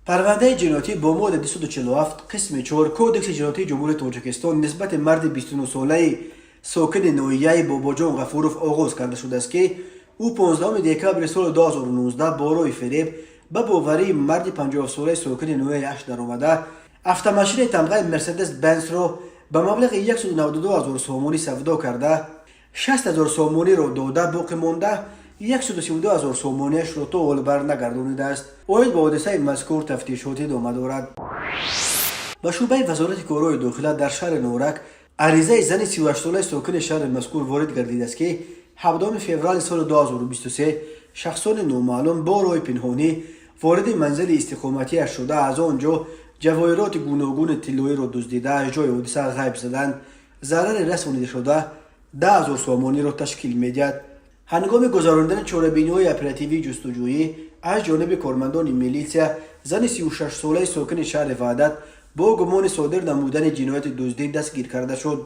Парвандаи ҷиноятӣ бо моддаи 247 қисми 4 Кодекси ҷиноятии Ҷумҳурии Тоҷикистон нисбати марди 29-солаи сокини ноҳияи Бобоҷон Ғафуров оғоз карда шудааст, ки ӯ 15 декабри соли 2019 бо роҳи фиреб ба боварии марди 57-солаи сокини ноҳияи Ашт даромада, автомошинаи тамғаи Мерседес Бенсро ба маблағи 192 ҳазор сомонӣ савдо карда, 60 ҳазор сомониро дода, боқӣ монда 132 ҳазор сомониашро то ҳол барнагардонидааст. Оид ба ҳодисаи мазкур тафтишот идома дорад. Ба шӯъбаи Вазорати корҳои дохила дар шаҳри Норак аризаи зани 38-солаи сокини шаҳри мазкур ворид гардидааст, ки 17 феврали соли 2023 шахсони номаълум бо роҳи пинҳонӣ вориди манзили истиқоматиаш шуда, аз он ҷо ҷавоҳироти гуногуни тиллоиро дуздида, аз ҷои ҳодиса ғайб заданд. Зарари расонидашуда 10 000 сомониро ташкил медиҳад. Ҳангоми гузаронидани чорабиниҳои оперативии ҷустуҷӯӣ аз ҷониби кормандони милитсия зани 36-солаи сокини шаҳри Ваҳдат бо гумони содир намудани ҷинояти дуздӣ дастгир карда шуд.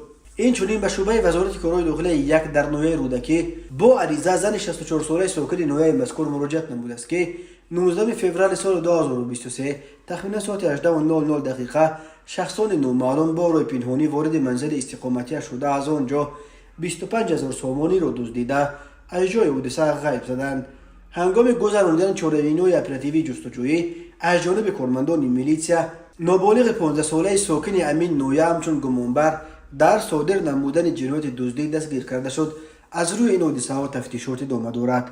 Инчунин ба шӯъбаи Вазорати корҳои дохилаи як дар ноҳияи Рӯдакӣ бо ариза зани 64-солаи сокини ноҳияи мазкур муроҷиат намудааст, ки 19 феврали соли 2023 тахминан соати 18:00 дақиқа шахсони номаълум бо роҳи пинҳонӣ вориди манзили истиқоматиаш шуда, аз он ҷо 25 ҳазор сомониро дуздида, аз ҷои ҳодиса ғайб заданд. Ҳангоми гузаронидани чорабиниҳои оперативии ҷустуҷӯӣ аз ҷониби кормандони милитсия ноболиғи 15-солаи сокини ҳамин ноҳия ҳамчун гумонбар дар содир намудани ҷинояти дуздӣ дастгир карда шуд. Аз рӯи ин ҳодисаҳо тафтишот идома дорад.